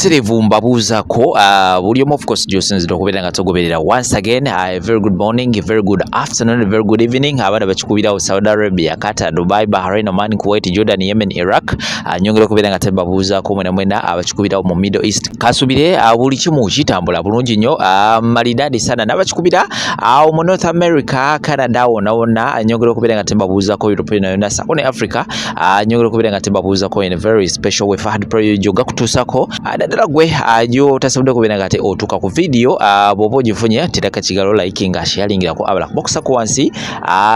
Butereevu mbabuuzaako buli omu, of course, gy'osinzira okubeera nga togoberera. Once again, a very good morning, a very good afternoon, a very good evening. Abaana bakikubirawo Saudi Arabia, Qatar, Dubai, Bahrain, Oman, Kuwait, Jordan, Yemen, Iraq. Nyongera okubeera nga tembabuuzaako mwena mwena abakikubirawo mu Middle East. Kasubire buli kimu kitambula bulungi nnyo, malidadi sana. N'abakikubira awo mu North America, Canada, wonna wonna, nyongera okubeera nga tembabuuzaako. Europe yonna yonna sako ne Africa, nyongera okubeera nga tembabuuzaako in a very special way. Fahad Prayo gakutuusako, naddala gwe gyotasobodde kubeera nga ate otuuka ku video. Bw'oba ogifunye, tereka kigalo, like nga sharingirako abala kubokusako wansi,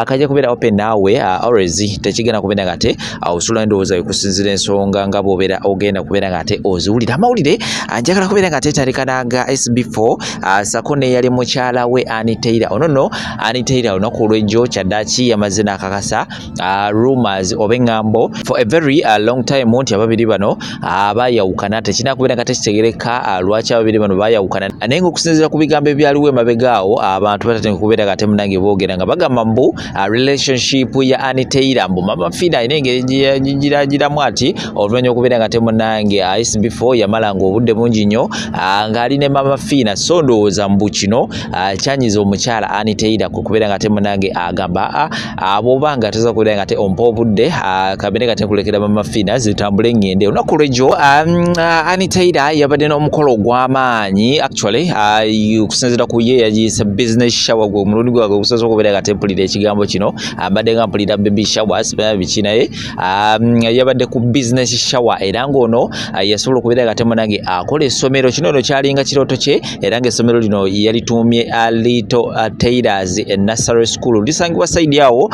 kajja kubeera open naawe. Always tekigenda kubeera nga ate osula endowooza ekusinzira ensonga nga bw'obeera ogenda kubeera nga ate oziwulira amawulire. Njagala kubeera nga ate tandika SB4 sako neyali mukyala we Annie Taylor. Ono nno Annie Taylor, olunaku olw'ejjo kyaddaaki yamaze n'akakasa rumors oba eŋŋambo for a very long time nti ababiri bano bayawukana. Tekirina kubeera nga tekitegereka lwaki ababiri bano bayawukana, naye ng'okusinziira ku bigambo ebyaliwo emabega awo, abantu batatendeka kubeera nga ate munange boogera nga bagamba mbu relationship ya Annie Taylor, mbu Mama Fina alina engeri giragiramu ati oluvannyuma okubeera nga te munange SB4 yamalanga obudde bungi nnyo ng'ali ne Mama Fina. So ndowooza mbu kino kyanyiza omukyala Annie Taylor ku kubeera nga te munange agamba, bw'oba nga toza kubeera nga te ompa obudde, kabere nga tenkulekera Mama Fina zitambule ngende. Olunaku lwejjo Annie Taylor yabadde n'omukolo ogw'amaanyi. Actually, okusinziira ku ye, yagiyise business shower. Gwe omulundi gwange ogusoose okubeera nga tempulira ekigambo kino, mbadde nga mpulira baby shower, simanyi biki, naye yabadde ku business shower. Era ng'ono yasobola okubeera nga temunange akola essomero. Kino eno kyalinga kirooto kye, era ng'essomero lino yalituumye Little Taylors Nursery School, lisangibwa side awo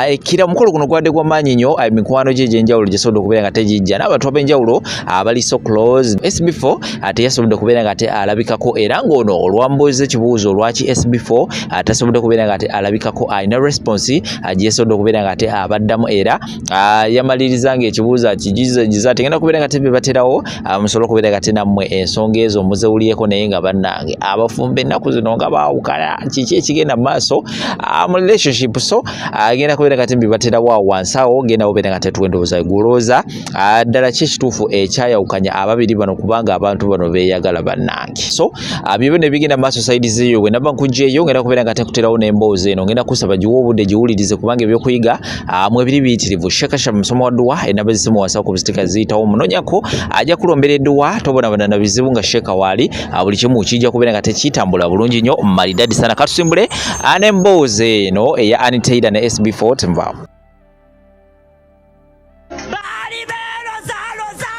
ekira. Omukolo guno gwadde gw'amaanyi nnyo. Mikwano gye egy'enjawulo gyesobodde okubeera nga tegijja n'abantu ab'enjawulo abali so close. SB4 teyasobodde kubeera nga ate alabikako, era ng'ono olwambuuza ekibuuzo lwaki SB4 tasobodde kubeera nga ate alabikako, alina response gye yasobodde okubeera nga ate abaddamu, era yamaliriza ng'ekibuuzo akigiza tegenda kubeera nga ate bebaterawo. Musobole okubeera nga ate nammwe ensonga ezo muzewulireko. Naye nga bannange, abafumbo ennaku zino nga baawukana, kiki ekigenda mu maaso mu relationship? So agenda kubeera nga ate mbibaterawo awo wansi awo, genda obeera nga tetuwa endowooza gulowooza ddala ki ekituufu ekyayawukanya ababiri bano, kubanga abantu bano beeyagala bannange. So byebyo ne bigenda mu maaso side zeeyo. Bwe naba nkugyeyo, ngenda kubeera nga tekuterawo n'emboozi eno. Ngenda kusaba giwe obudde, giwulirize, kubanga ebyokuyiga mwebiri biyitirivu. Shekasha musomo wa dduwa, enamba zisimu wansi ku busitika ziyitawo, munonyako, ajja kulombera edduwa. Tobonabona na bizibu nga sheeka waali, buli kimu kijja kubeera nga tekitambula bulungi nnyo, malidadi sana. Katusimbule n'emboozi eno eya Annie Taylor ne SB4. Tenvaawo. Baali beerozaloza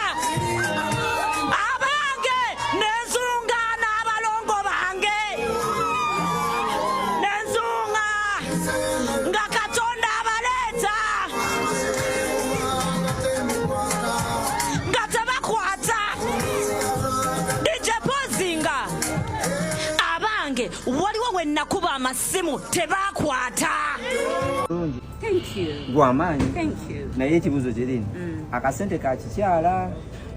abange, nenzunga n'abalongo bange, nenzunga nga Katonda abaleeta nga tebakwata. DJ Pozinga abange, waliwo we nakuba amasimu tebakwata. Thank you. Gwamaanyi. Thank you. Naye ekibuuzo kiri, akasente ka kikyala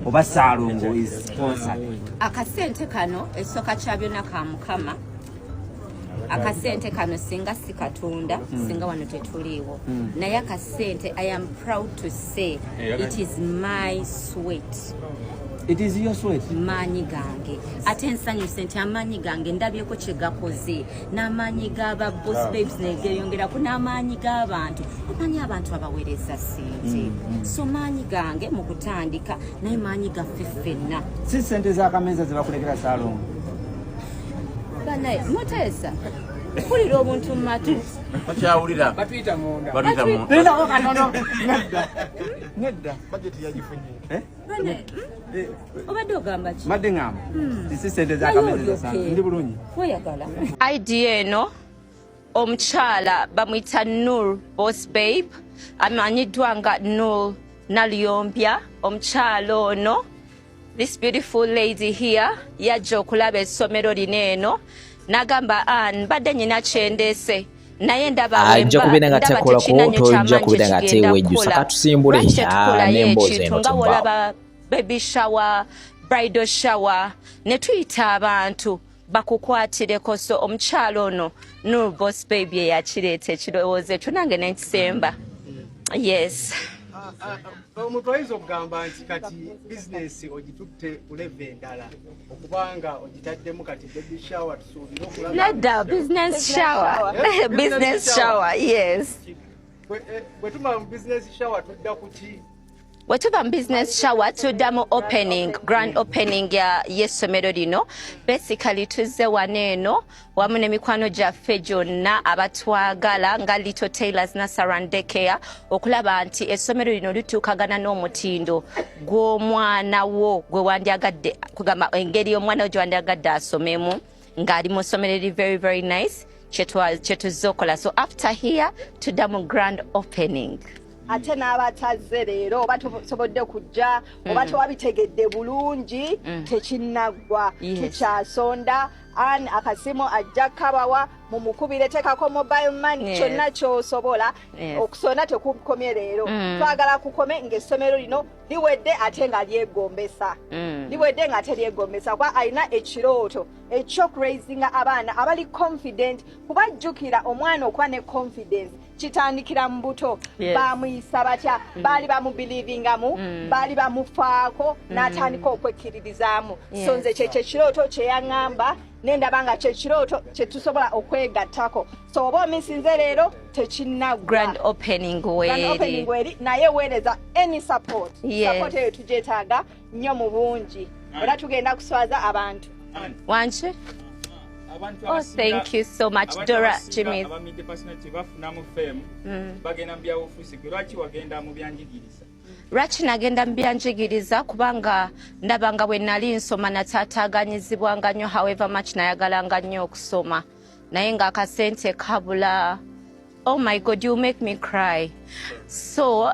oba Saalongo is sponsored? Akasente kano, ekisooka kya byonna, ka Mukama. Akasente kano singa si Katonda, singa wano tetuliiwo. Naye akasente, I am proud to say it is my sweat. It is your sweat. Maanyi gange, ate nsanyuse nti amaanyi gange ndabyeko kye gakoze, n'amaanyi g'aba Boss Babes negeyongerako, n'amaanyi g'abantu. Omanyi abantu abaweereza ssente, so maanyi gange mu kutandika, naye maanyi gaffe ffenna. Si sente z'akameeza zebakulekera, Saalongo? Banaye muteesa, mpulira obuntu mu matu. Bakyawulira. Batuyita munda. Batuyita mu Lindako katono. Nedda, nedda. Eh? Bane, obadde ogamba ki? Madde ŋŋamba ti si sente Naye z'akameeza oli za Saalongo. okay? Ndi bulungi. Weyagala idea eno. Omukyala bamuyita Nur Boss Babe, amanyiddwa nga Nur Naluyombya. Omukyala ono, this beautiful lady here, yajja okulaba essomero lino eno n'agamba, "Ann, mbadde nyina kyendeese, naye ndaba Ajja kubeera nga ndaba tekolako, tekina nnyo tojja kyamaanyi kubeera nga kyekigenda teewejjusa. kukola. Katusimbule Lwaki tetukolayo n'emboozi ekintu eno nga tuvaawo. wolaba baby shower, bridal shower, ne tuyita abantu bakukwatireko?" So omukyalo ono Nur Boss Baby eyakireeta ekirowoozo ekyo, nange nenkisemba. Yes. Omuntu ayinza okugamba nti kati bizinesi ogitutte ku level endala, okubanga ogitaddemu kati baby shower, tusuubire okulaba. Nedda, business shower. Eh, business shower, yes. Bwe tumala mu business shower tudda ku ki? Bwe tuva mu business shower tudda mu opening, grand opening ya y'essomero lino. Basically tuzze wano eno wamu n'emikwano gyaffe gyonna abatwagala nga Little Tailors Nursery Daycare okulaba nti essomero lino lituukagana n'omutindo gw'omwana wo gwe wandyagadde, kugamba engeri omwana wo gye wandyagadde asomemu ng'ali mu ssomero eri very very nice. Kyetuzze okola. So after here tudda mu grand opening. Ate n'abatazze leero oba tosobodde kujja oba tewabitegedde bulungi, tekinnaggwa. Tukyasonda an akasimu ajja kabawa, mumukubire, tekako mobile money, kyonna kyosobola. Okusonda tekukomye leero. Twagala kukome ng'essomero lino liwedde ate nga lyegombesa, liwedde nga ate lyegombesa, kuba alina ekirooto ekyokuraisinga abaana abali confident. Kuba jjukira, omwana okuba ne confidence kitandikira mu buto. Bamuyisa batya? Baali bamubelievingamu, baali bamufaako, n'atandika okwekkiririzaamu. So nze kyekyo ekirooto kyeyaŋŋamba, nendaba nga kyekirooto kyetusobola okwegattako. So oba omisinze leero, tekinnaggwa. Grand opening Grand weeri. opening weri, naye weereza any support. Support eyo tugyetaaga nnyo mu bungi, era tugenda kuswaza abantu. Wanje. Abantu Oh, thank you so much, Dora Jimmy. Aba media personality bafunamu fame, bagenda mu byabufuzi. Gwe lwaki wagenda mu byanjigiriza? Lwaki nagenda mu byanjigiriza? Kubanga ndaba nga bwe nali nsoma nataataaganyizibwanga nnyo. However much nayagalanga nnyo okusoma, naye ng'akasente kabula. Oh my God, you make me cry. So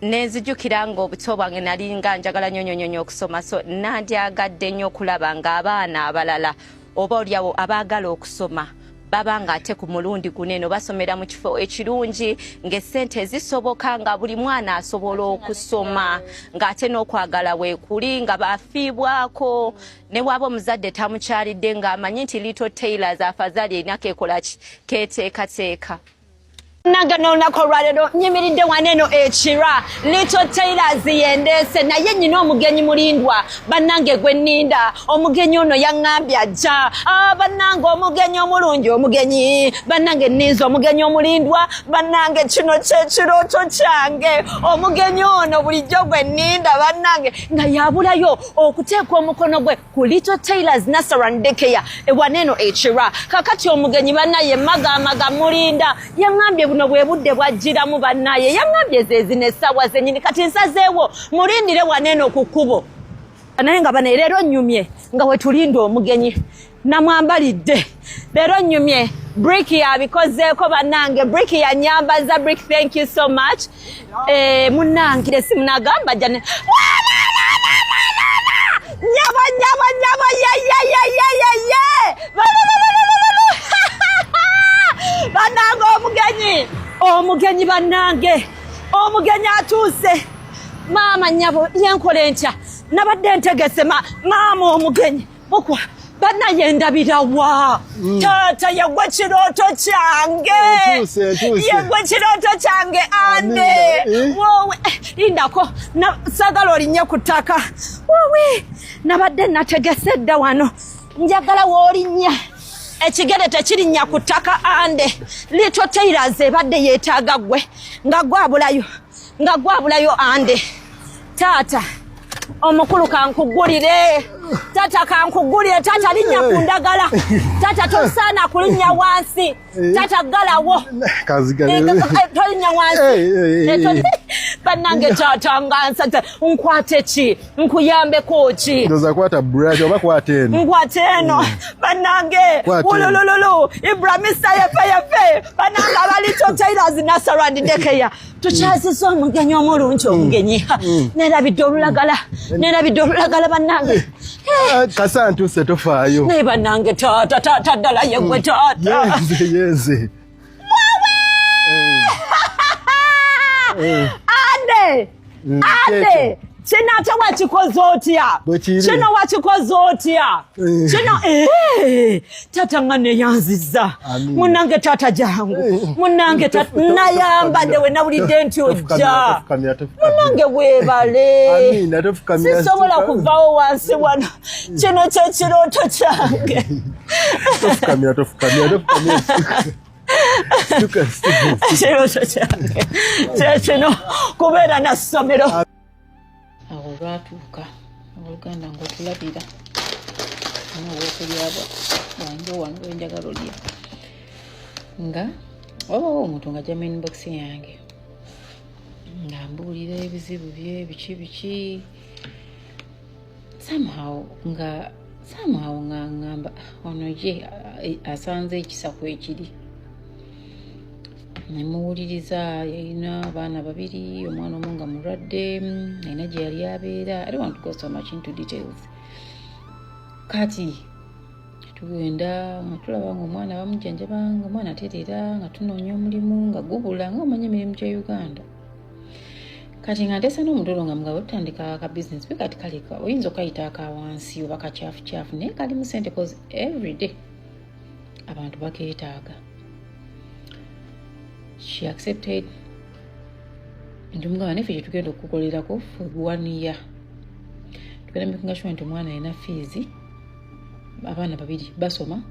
nenzijukira nga obuto bwange nali nga njagala nnyo nnyo nnyo okusoma. So nandyagadde nnyo okulaba ng'abaana abalala oba oliawo abaagala okusoma baba nga ate ku mulundi guno eno basomera mu kifo ekirungi, ng'essente zisoboka, nga buli mwana asobola okusoma, ng'ate n'okwagala weekuli, nga bafiibwako, ne bw'aba omuzadde tamukyalidde ng'amanyi nti Little Tailors afazaali erina keekola ki, keeteekateeka. Nange n'olunaku olwaleero nyimiridde wano eno ekira Little Tailors yendeese, naye nyina omugenyi mulindwa. Bannange, gwe nninda omugenyi ono yaŋŋambye ajja. Ah, bannange, omugenyi omulungi, omugenyi, bannange, nninze omugenyi omulindwa. Bannange, kino kyekirooto kyange. Omugenyi ono bulijjo gwe nninda, bannange, nga yabulayo okuteeka omukono gwe ku Little Tailors Nursery Daycare ewaneeno ekira. Kakati omugenyi, bannaye, magamaga mulinda, yaŋŋambye buno bwe budde bwajjiramu. Bannaye, yaŋŋambye ze zino essaawa zennyini. Kati nsazeewo mulindire waneeno ku kkubo, naye nga bane leero nnyumye nga wetulinda omugenyi namwambalidde. Leero nnyumye, Brick yabikozeeko. Bannange, Brick yanyambaza. Brick, thank you so much. Eh, munnange, simu nagamba jane nyabo nyabo nyabo, ye ye ye ye ye ye. Bannange, omugenyi, omugenyi, bannange, omugenyi atuuse. Maama nyabo, yenkola entya? Nabadde ntegese maama omugenyi mukwa. Bannaye, ndabirawa? Taata, yegwe kirooto kyange. Ntuuse, ntuuse. Yegwe kirooto kyange, ande. Amina, eh? Wowe, lindako, sagala olinnye ku ttaka. Wowe, nabadde nategese dda wano, njagala w'olinnya ekigere tekirinnya ku ttaka. Ande, Little Tailors ebadde yeetaaga ggwe, nga gwabulayo, nga gwabulayo. Ande taata omukulu, kankugulire taata, kankugulire taata, linnya ku ndagala taata, tosaana kulinnya wansi taata, ggalawo. Kazigale. Tolinnya wansi. Eh, eh, eh. Bannange, taata, nga nsate nkwate ki? Nkuyambeko ki? Ndoza kwata brush oba kwata eno. Nkwate eno, bannange. Kwata eno. Wululululu, Ibrahimisa yefe yefe. Bannange, aba Little Tailors Nursery Daycare tukyaziza omugenyi omulungi, omugenyi. Ha, nerabidde olulagala, nerabidde olulagala, bannange. Ah, kasa ntuuse, tofaayo. Naye bannange, taata, taata, ddala yegwe taata. Yenze, yenze. Ande, ande. Kino ate wakikoze otya? Bwe kiri. Kino wakikoze otya? Eh. Kino taata nga neyanziza. Amiina. Munange taata jangu. Eh. Munange nayambadde we nawulidde nti ojja. Tofukamira, tofukamira. Munange weebale. Amiina, tofukamira. Sisobola kuvaawo wansi wano. Kino kyekirooto kyange. Tofukamira, tofukamira, tofukamira. Situka, situka. Ekirooto kyange kyekino, kubeera na ssomero. Awo olwatuuka, abooluganda, ngaotulabira nina obwokulya bwange wano bwenjagala olya, nga wabawo omuntu nga ajja mu inbox yange nga mbuulira ebizibu bye, biki biki, somehow nga ŋŋamba, "Ah, ono ye asanze ekisa kwekiri." Nemuwuliriza. Yalina abaana babiri, omwana omu nga mulwadde, alina gye yali abeera. I don't want to go so much into details. Kati tugenda nga tulaba nga omwana bamujjanjaba, nga omwana atereera, nga tunoonya omulimu nga gubula, nga omanya emirimu gya Uganda. Kati nga nteesa n'omutolo nga mugabo tutandika ka business bwe kati kaleka oyinza okayita aka wansi oba kakyafu naye kalimu sente, cause everyday abantu bakeetaaga. She accepted nti mugamba naffe kyetugenda okukolerako for one year, tugenda making sure nti omwana alina fees, abaana babiri basoma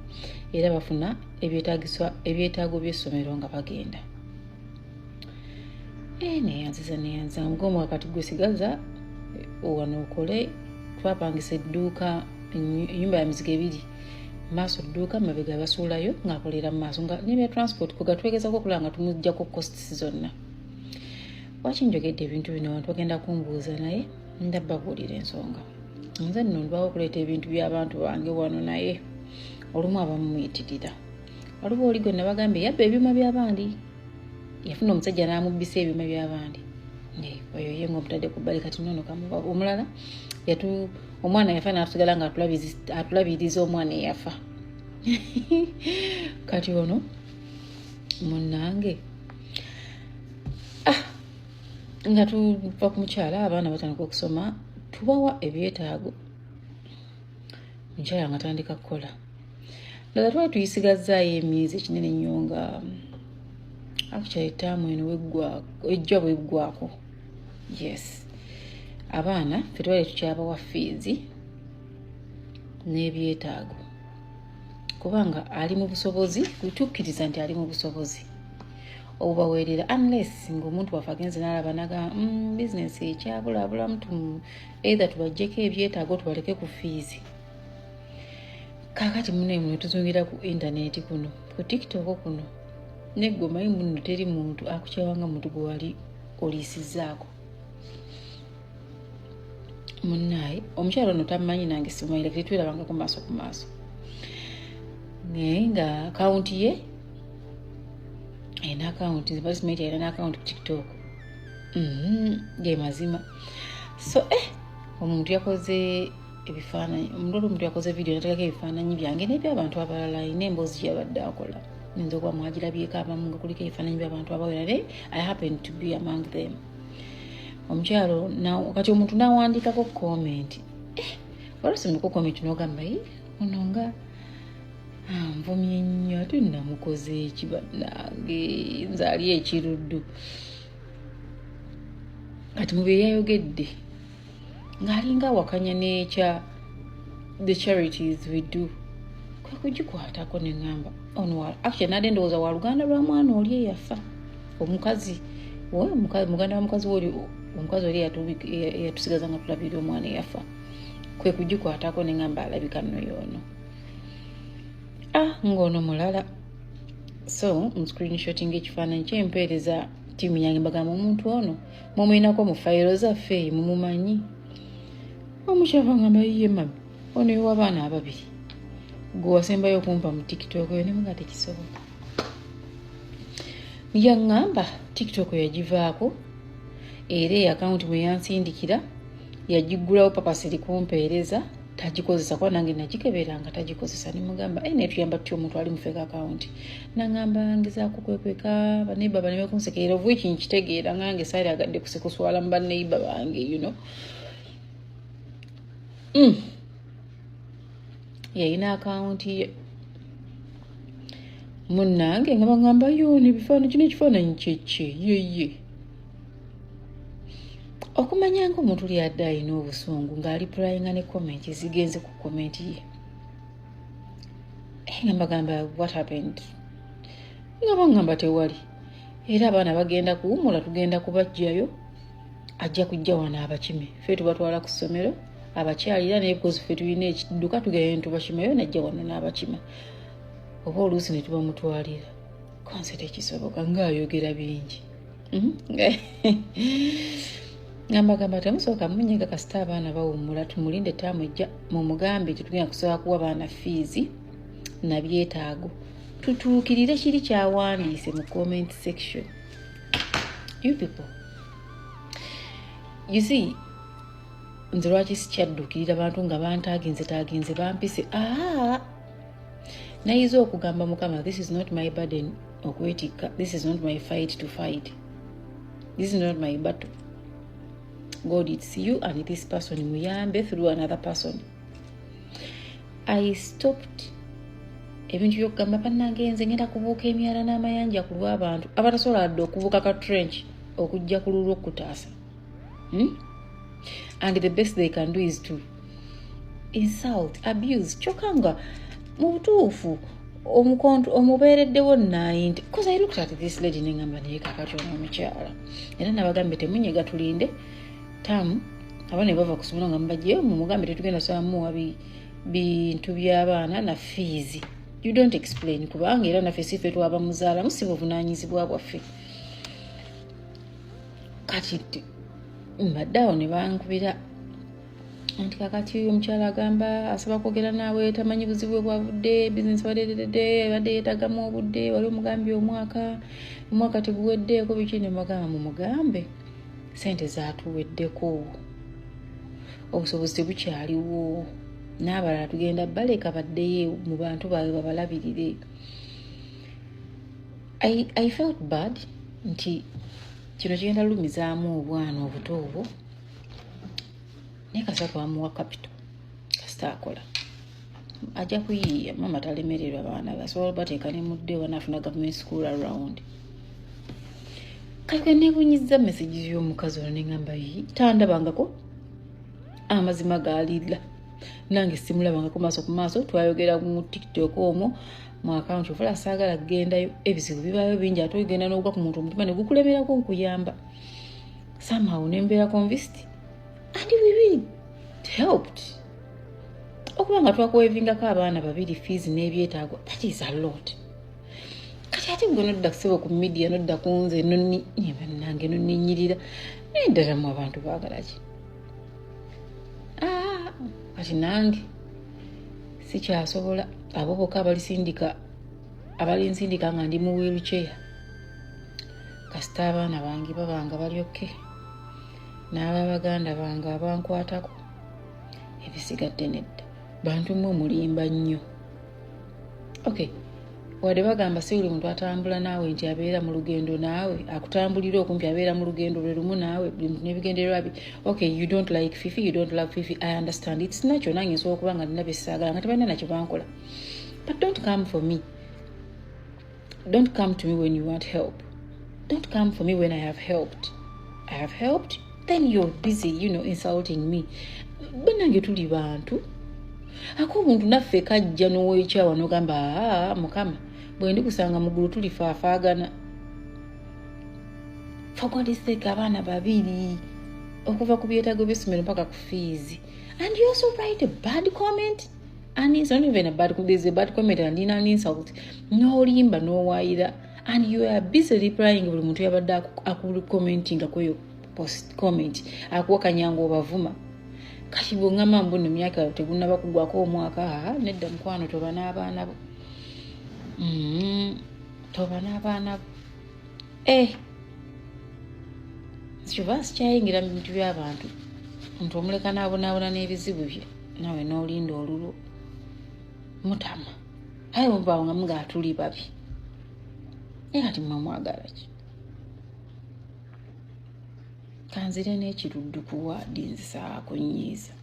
era bafuna ebyetaago by'essomero nga bagenda. Eh, neyanziza, neyanziza mugomu. Kati gwe sigaza wano okole. Twapangisa edduuka, ennyumba ya mizigo ebiri, maaso dduuka, mabega basuulayo, ng'akolera mu maaso nga nebya transport kwega twegezako okulaba nga tumugjako costs zonna. Lwaki njogedde ebintu bino? Abantu bagenda kumbuuza, naye ndababuulira ensonga. Nze nno ndwawo okuleeta ebintu by'abantu bange wano, naye olumu abamu muyitirira. Waliwo oli gwe nabagambye yabba ebyuma by'abandi, yafuna omusajja n'amubbisa ebyuma by'abandi. Oyo ye ngaomutadde ku bbali. Kati nono kamuba omulala yatu omwana yafa n'atusigala nga atulabiriza omwana eyafa. Kati ono munnange, ah, nga tuva ku mukyala, abaana batandika okusoma, tubawa ebyetaago. Omukyala nga tandika kukola ddala, twali tuyisigazaayo emyezi ekinene nnyo, nga actually taamu eno weggwako, ejja bweggwako. Yes, abaana ffe twali tukyabawa fees n'ebyetaago, kubanga ali mu busobozi, tukkiriza nti ali mu busobozi obubaweerera, unless ngaomuntu waffe agenze n'alaba naga bizinesi ekyabulaabulamu, either tubaggyeko ebyetaago tubaleke ku fees. Kaakati munaye muno tuzungira ku intaneti kuno, ku TikTok kuno, negwe omanyi muno teri muntu akukyawanga muntu gwe wali oliisizaako. Munaaye omukyalo ono tamanyi, nange simanyi, lakiri twerabangako maaso ku maaso, naye nga akawunti ye erina akawunti, basimanyi alina akawunti ku TikTok. Ge mazima. So omuntu yakoze ebifaananyi, omuntu oli, omuntu yakoze video natekako ebifaananyi byange n'ebyabantu abalala. Alina emboozi gyeyabadde akola, nyinza okuba mwagirabyeko abamu, nga kuliko ebifaananyi by'abantu abawera, naye I happen to be among them. Omukyalo kati omuntu nawandikako comment, walusimeko comment nogamba, "Yi, ono nga anvumye nnyo, ate namukoze eki? Bannange, nze ali ekiruddu." Kati mu bye yayogedde ng'alinga awakanya n'ekya the charities we do, kwe kugikwatako neŋŋamba ono actually nadde ndowooza wa luganda lwa mwana oli eyafa, omukazi muganda wa mukazi we oli, omukazi oli eyatusigaza nga tulabirira omwana eyafa. Kwe kugikwatako neŋŋamba alabika nno yoono, ah, ng'ono mulala. So nscreenshotinga ekifaananyi kyempeereza ttiimu yange, mbagamba omuntu ono mumwinako mu fayiro zaffe, mumumanyi? Omukyava ngamba, yiye mami, ono ewabaana ababiri gwe wasembayo okumpa mu TikTok oyo. Nemuga tekisoboka. Yaŋŋamba TikTok yagivaako, era akawunti mwe yansindikira yagiggulawo papasiri kumpeereza, tagikozesa, kuba nange nagikebera nga tagikozesa. Nemugamba, "Eh, naye tuyamba tutya omuntu ali mu fake akawunti?" Naŋŋamba, ngezaako kwekweka baneiba baleme kunsekerera, of which nkitegeera, ngange saali agadde kusekuswala mu baneiba bange. Yayina akawunti ye munnange nga bagamba yoona ebifaananyi, kino ekifaananyi kyekye yeye. Okumanya nga omuntu lyadde alina obusungu ng'areplyinga ne comment zigenze ku comment ye. Nga mbagamba, "What happened?" Nga baŋŋamba tewali, era abaana bagenda kuwumula, tugenda kubajjayo, ajja kujja wano abakime. Ffe tubatwala ku ssomero abakyalira, naye because ffe tulina ekidduka, tugenda netubakimayo, najja wano n'abakima oba oluusi ne tubamutwalira. Konse tekisoboka, ng'ayogera bingi. Nga mbagamba temusooka munyega, kasita abaana bawummula, tumulinde taamu ejja, mumugambe tetugenda kusobola kuwa baana fiizi nabyetaago, tutuukirire kiri kyawandiise mu comment section. You people, you see, nze lwaki sikyadduukirira bantu nga bantaginze taginze bampise? Aa, nayiza okugamba Mukama, this is not my burden okwetikka, this is not my fight to fight, this is not my battle. God, it's you and this person, muyambe through another person. I stopped ebintu byokugamba bannange nze ngenda kubuuka emyala n'amayanja ku lw'abantu abatasobola dde okubuuka ka trench okujja ku lulwo okutaasa, And the best they can do is to insult, abuse, kyokka nga mu butuufu omubeereddewo 90, because I looked at this lady neŋamba, naye kakati ono omukyala, era nabagambye temunyega, tulinde tamu abaana ne bava ku ssomero nga mubajjeyo, mumugambe tetugenda sobola muwa bintu by'abaana na fiizi. You don't explain, kubanga era naffe si ffe twaba muzaalamu, si buvunaanyizibwa bwaffe. Kati mbadde awo ne bankubira nti kakati omukyala agamba asaba kwogera naawe, tamanyi buzibu bwe bwavudde, bizinesi badededede badde yeetagamu obudde, wali omugambye omwaka, omwaka teguweddeeko, biki. Ne bagamba mumugambe sente zaatuweddeko, obusobozi tebukyaliwo, n'abalala tugenda baleka baddeyo mu bantu baabwe babalabirire. I felt bad nti kino kigenda lumizaamu obwana obuto obwo, naye kasita twamuwa capital, kasita akola ajja kuyiiya. Mama talemererwa, baana basobola bateeka ne mudde wanaafuna government school around. Kati nebunyiza message y'omukazi ono neŋamba tandabangako, amazima gaalira nange simulabangako maaso ku maaso, twayogera mu TikTok omwo mu akawunti. Ofula saagala kugendayo, ebizibu bibaayo bingi, ate ogenda n'ogwa ku muntu omutima ne gukulemerako nkuyamba. Somehow nembeera convinced and we really helped okuba nga twakuwevingako abaana babiri fees n'ebyetaago. That is a lot. Kati ate gwe nodda kusebo ku media, nodda ku nze, nonibannange noninyirira, naye ddala mu abantu baagala ki? Ah, kati nange sikyasobola. Abo bokka abalisindika, abalinsindika nga ndi mu wheelchair, kasita abaana bange babanga balyokke n'ababaganda bange abankwatako, ebisigadde nedda. Bantu mmwe mulimba nnyo. Okay, wadde bagamba si buli muntu atambula naawe nti abeera mu lugendo naawe, akutambulira okumpi abeera mu lugendo lwe lumu naawe, buli muntu n'ebigendererwa bye. Okay, you don't like Fifi, you don't love Fifi, I understand, it's natural. Nange nsobola okuba nga nina byesaagala nga tebalina nakye bankola, but don't come for me, don't come to me when you want help, don't come for me when I have helped. I have helped, then you're busy insulting me. Bannange tuli bantu, ak'obuntu naffe kajja n'owekyawa n'ogamba, aa Mukama, bwe ndi kusanga mu ggulu tulifaafaagana. For God's sake, abaana babiri okuva ku byetaago by'essomero mpaka ku fees, and you also write a bad comment, and it's not even a bad, there's a bad comment and an insult, n'olimba n'owaayira, and you are busy replying buli muntu yabadde akucommentinga kweyo post comment, akuwakanya nga obavuma. Kati bwongamba mbu nno myaka tegunaba kugwako omwaka, aa nedda mukwano, toba n'abaana bo. Toba n'abaana bo. Eh, kyova sikyayingira mu bintu by'abantu nti omuleka n'abonaabona n'ebizibu bye, naawe n'olinda olulwo mutama. Aye muvaawo nga mugaa tuli babi, naye kati mmwe mwagala ki? Kanzire n'ekiruddu ku waadi, nzisaako nnyiiza.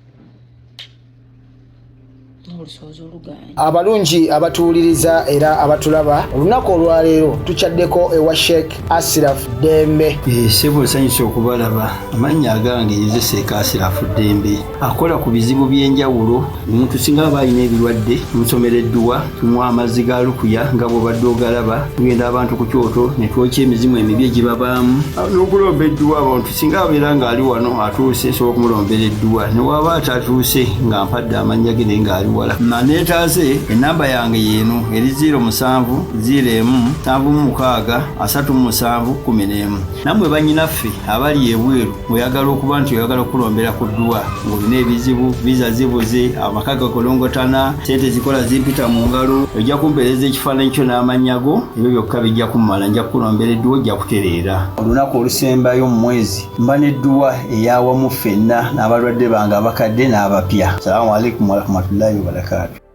N'olusoozi oluganye. Abalungi abatuwuliriza era abatulaba, olunaku olwaleero tukyaddeko ewa Sheikh Asiraf Ddembe. Ssebo, nsanyuse okubalaba. Amannya agange nze Seeka Asirafu Ddembe, akola ku bizibu by'enjawulo. Omuntu singa aba alina ebirwadde, tumusomera edduwa, tumuwa amazzi ga lukuya nga bw'obadde ogalaba. Tugenda abantu ku kyoto ne twokya emizimu emibi egibabaamu n'okulomba edduwa. Abantu singa abeera ng'ali wano atuuse, nsobola okumulombera edduwa, ne waba atatuuse nga mpadde amannya ge naye ng'ali wala naneetaase. Enamba yange yeeno eri 07 01 76 37 11. Nammwe bannyinaffe abali ebweru, ng'oyagala okuba nti oyagala okulombera ku dduwa, ng'olina ebizibu, viza zibuze, amaka gakolongotana, sente zikola zimpita mu ngalo, ojja kumpeereza ekifaananyi kyo n'amannya go, ebyo byokka bijja kummala, nja kukulombera edduwa, ojja kutereera. Olunaku olusembayo mu mwezi mba n'edduwa eyawamu ffenna n'abalwadde bange abakadde n'abapya. Salaamu alaikum warahmatullahi wabarakaatu.